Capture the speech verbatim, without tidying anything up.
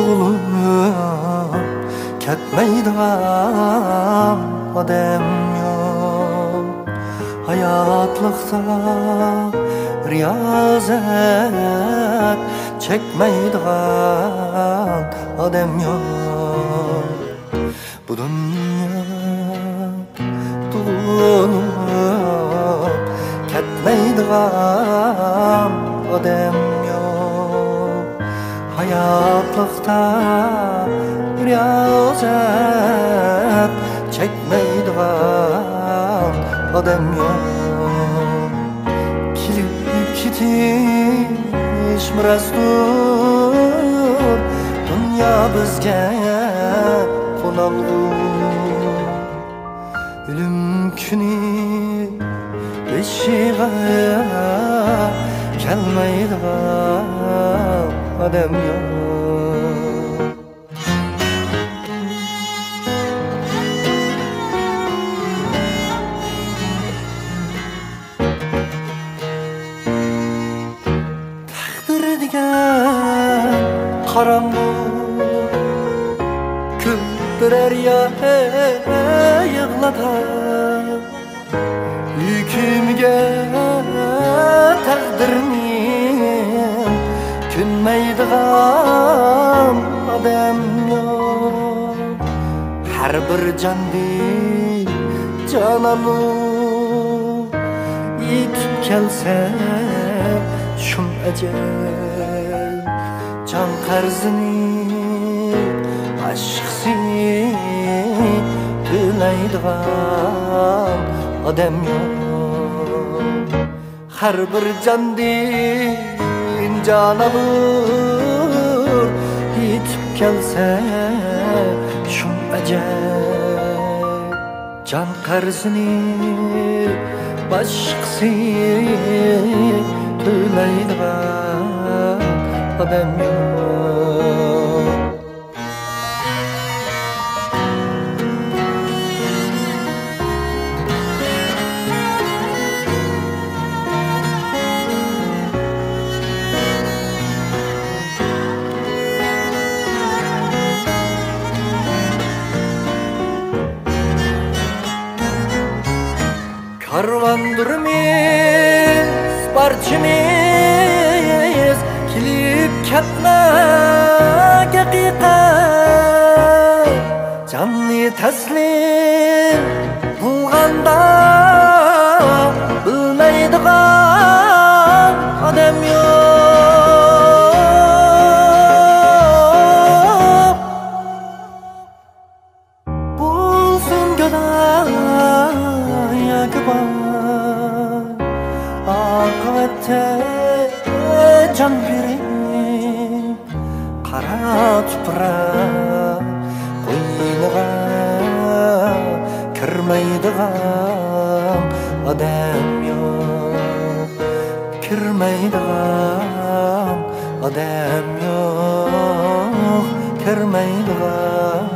بولۇپ كەتمەيدىغان ئادەم يوق. ھاياتلىقتا رىيازەت چەكمەيدىغان ئادەم يوق. بۇ دۇنيا تۇغۇلۇپ كەتمەيدىغان ئادەم يوق. ھاياتلىقتا رىيازەت چەكمەيدىغان ئادەم يوق. كېلىپ كېتىشمۇ راستتۇر، دۇنيا بىزگە قونالغۇ. ئۆلۈم كۈنى بېشىغا كەلمەيدىغان ئادەم يوق. تەقدىر دېگەن قاراڭغۇ، كۈلدۈرەر يا يىغلاتار. ھۆكۈمىگە تەقدىرنى كۆنمەيدىغان ئادەم يوق. ھەر بىر جاندىن جان ئالۇپ، يېتىپ كەلسە شۇم ئەجەل، جان قەرزىنى باشقىسى تۆلەيدىغان ئادەم يوق. ھەر بىر جاندىن جان ئالۇر، يېتىپ كەلسە شۇم ئەجەل، جان قەرزىنى باشقىسى تۆلەيدىغان ئادەم يوق. كارۋاندۇرمىز بارچىمىز، كېلىپ كەتمەك ھەقىقەت. جاننى تەسلىم قىلغاندا، بىلمەيدىغان ئادەم يوق. بولسۇن گاداي ياكى باي، ئاقىۋەتتە جان بېرىپ، قارا تۇپراق قوينىغا كىرمەيدىغان ئادەم يوق. كىرمەيدىغان ئادەم يوق، كىرمەيدىغان